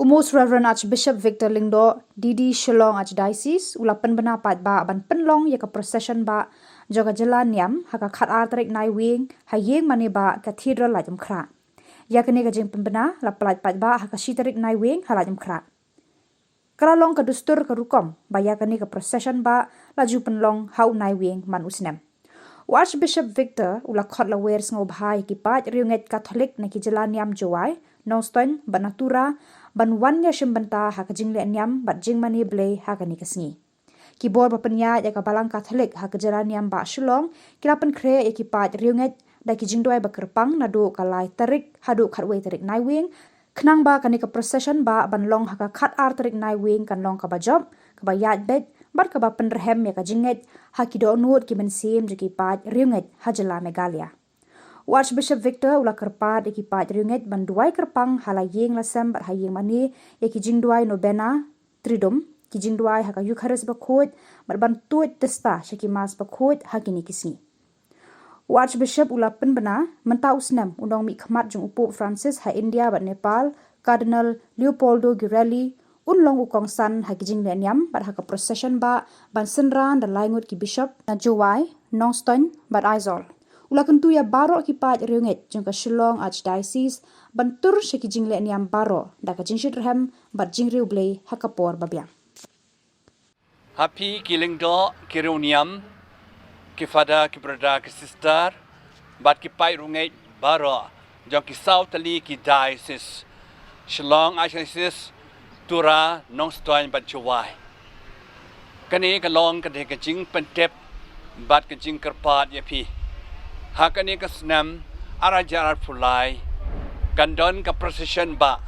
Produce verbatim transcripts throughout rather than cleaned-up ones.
Most Reverend Archbishop Victor Lyngdoh, D D Shillong Archdiocese, u la pynbna paidbah ban pynlong ïa ka procession bah jong ka jylla niam ha ka khatar tarik Naiwieng ha ïing mane bah Cathedral Laitumkhrah. Ïa kane ka jingpynbna la pyllait paidbah ha ka shi tarik Naiwieng ha Laitumkhrah. Ka la long ka dustur ka rukom ba ïa kane ka procession bah la ju pynlong ha u Naiwieng man u snem. U Archbishop Victor u la khot lawer sngewbha ïa ki paid riewngeit Katholik na ki jylla niam Jowai, Nongstoiñ bad na Tura ban wan ïashim bynta ha ka jingleh niam bad jingmane Blei ha kane ka sngi. Ki bor ba pynïaid ïa ka Balang Katholik ha ka jylla niam bah Shillong ki la pynkhreh ïa ki paid riewngeit da ki jingduwai ba kyrpang naduh ka lai tarik haduh khatwei tarik Naiwieng, khnang ba kane ka procession bah ban long ha ka khatar tarik Naiwieng kan long kaba jop, kaba ïaid beit bad kaba pynrhem ïa ka jingngeit ha ki dohnud ki mynsiem jong ki paid riewngeit ha jylla Meghalaya. U Archbishop Victor u la kyrpad ïa ki paid riewngeit ban duwai kyrpang ha la ïing la sem bad ha ïing mane ïa ki jingduwai novena Triduum, ki jingduwai ha ka Eukharist bakhuid bad ban tuid tista sha ki Mass bakhuid ha kine ki sngi. U Archbishop u la pynbna mynta u snem u nongmihkhmat jong u Pope Francis ha India bad Nepal, Cardinal Leopoldo Girelli, un long u kongsan ha ki jingleh niam bad ha ka procession bah ban synran da lai ngut ki bishop na Jowai, Nongstoiñ bad Aizawl. U la kyntu ïa baroh ki paid riewngeit jong ka Shillong Archdiocese ban tur sha ki jingleh niam baroh da ka jingshitrhem bad jingriewblei ha ka por babiang. Ha phi ki lyngdoh, ki riewniam, ki father, ki brother, ki sister bad ki paid riewngeit baroh jong ki saw tylli ki diocese, Shillong Archdiocese, Tura, Nongstoiñ bad Jowai. Kane ka long ka dei ka jingpyntip bad ka jingkyrpad ïa phi. Ha kane ka snem ar hajar arphew lai kan don ka procession bah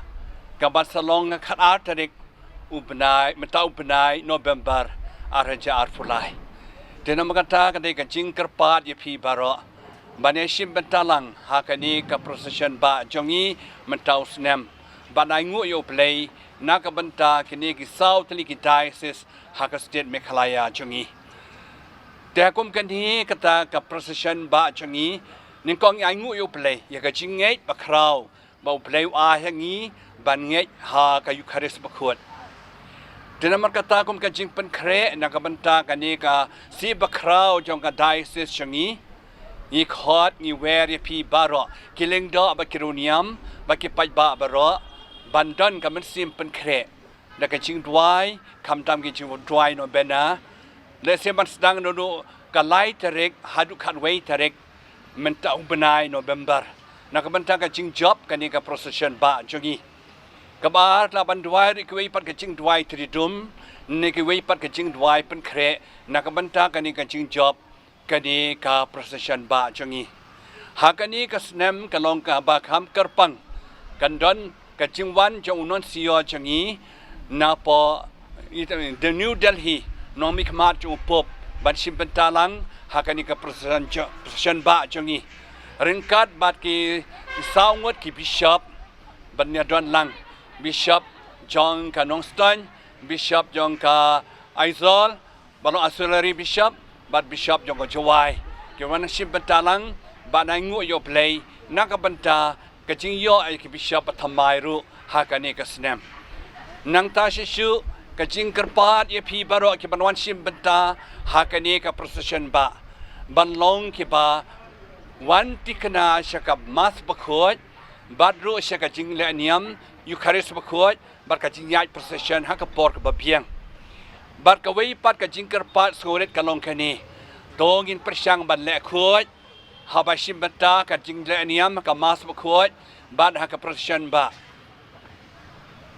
ka ban sa long ha ka khatar tarik u bnai, mynta u bnai November ar hajar arphew lai. Te namar kata ka dei ka jingkyrpad ïa phi baroh ban ïashim bynta lang ha kane ka procession bah jong ngi mynta u snem, ban ainguh ïa u Blei na ka bynta kine ki saw tylli ki diocese ha ka state Meghalaya jong ngi. Te ha kum kane kata ka procession bah jong ngi, nyngkong ngi ainguh ïa u Blei ïa ka jingngeit bakhraw ba u Blei u ai ha ngi ban ngeit ha ka Eukharist bakhuid. Te namar kata kum ka jingpynkhreh na ka bynta kane ka sngi bakhraw jong ka diocese jong ngi, ngi khot, ngi wer ïa phi baroh ki lyngdoh bad ki riewniam bad ki paidbah baroh ban don ka mynsiem pynkhreh da ka jingduwai, khamtam ki jingduwai novena. Lehse ban sdang naduh ka lai tarik haduh khatwei tarik mynta u bnai November na ka bynta ka jingjop kane ka procession bah jong ngi. Kaba ar, la ban duwai ruh kiwei pat ka jingduwai Triduum ne kiwei pat ka jingduwai pynkhreh na ka bynta kane ka jingjop kane ka procession bah jong ngi. Ha kane ka snem ka long kaba kham kyrpang, kan don ka jingwan jong u nuncio jong ngi napoh, i, the New Delhi, nongmihkhmat jong u Pope ban shim bynta lang ha kane ka procession jo-, procession bah jong ngi. Ryngkat bad ki saw ngut ki bishop ban ïadon lang, bishop jong ka Nongstoiñ, bishop jong ka Aizawl, ba long auxiliary bishop bad bishop jong ka Jowai, ki wan shim bynta lang ban ainguh ïa u Blei na ka bynta ka jingïoh ïa ki bishop bathymmai ruh ha kane ka snem. Nangta shisha ka jingkyrpad ïa phi baroh ki ban wan shim bynta ha kane ka procession bah ban long kiba wan thikna sha ka Mass bakhuid bad ruh sha ka jingleh niam Eukharist bakhuid bad ka jingïaid procession ha ka por kaba biang. Bad kawei pat ka jingkyrpad sngewrit ka long kane, to ngin pyrshang ban leh khuid haba shim bynta ka jingleh niam ha ka Mass bakhuid bad ha ka procession bah.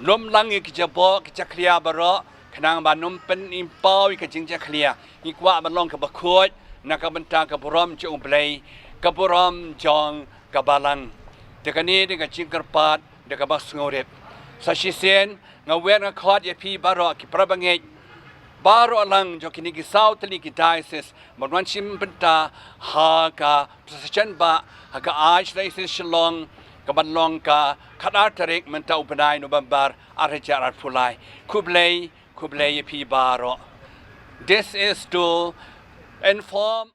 Lum lang ïa ki jaboh ki jakhlia baroh khnang ban ym pynimpaw ïa ka jingjakhlia. Ngi kwah ban long kaba khuid na ka bynta ka burom jong u Blei, ka burom jong ka Balang. Te kane dei ka jingkyrpad da kaba sngewrit. Sa shisien nga wer nga khot ïa phi baroh ki para bangeit baroh lang jong kine ki saw tylli ki diocese ban wan shim bynta ha ka procession bah ha ka Archdiocese Shillong, ka ban long ka khatar tarik mynta u bnai November ar hajar arphew lai. Khublei, khublei ïa phi baroh. This is to inform.